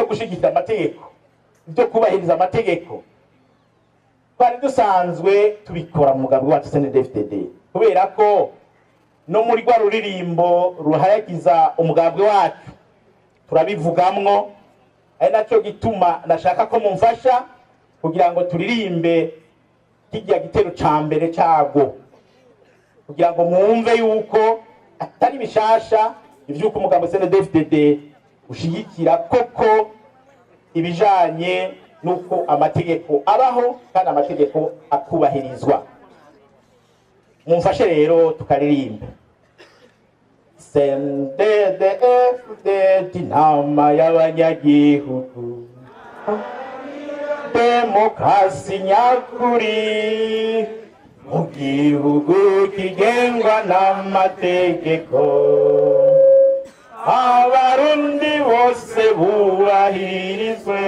Ibyo gushyigikira amategeko, ibyo kubahiriza amategeko, twari dusanzwe tubikora mu mugambwe wacu CNDD-FDD, kubera ko no muri rwa ruririmbo ruhayagiza umugambwe wacu turabivugamwo. Ari nacyo gituma nashaka ko mumfasha kugira ngo turirimbe kijya gitero ca mbere cago, kugira ngo mwumve yuko atari bishasha ivy'uko umugambwe CNDD-FDD ushigikira koko ibijanye n'uko amategeko abaho kandi amategeko akubahirizwa. Mumfashe rero tukaririmba: CNDD-FDD, inama y'abanyagihugu, demokarasi nyakuri mu gihugu kigengwa n'amategeko, Abarundi bose bubahirizwe,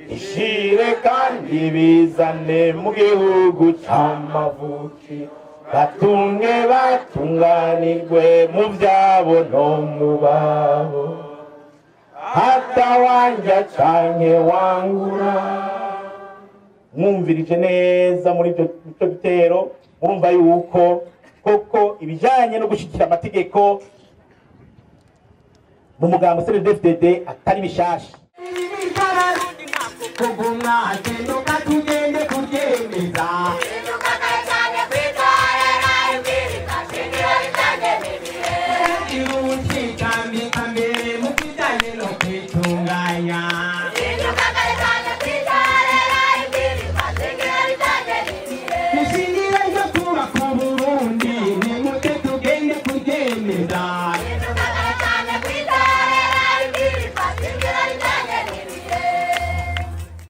ishire kandi bizane mu gihugu c'amavuki, batunge batunganirwe mu vyabo no mu babo, hatawanja canke wangura. Mwumvirije neza muri ibyo bitero, murumva yuko koko ibijanye no gushikira amategeko mu mugambo CNDD-FDD atari bishasha. Kugumwa.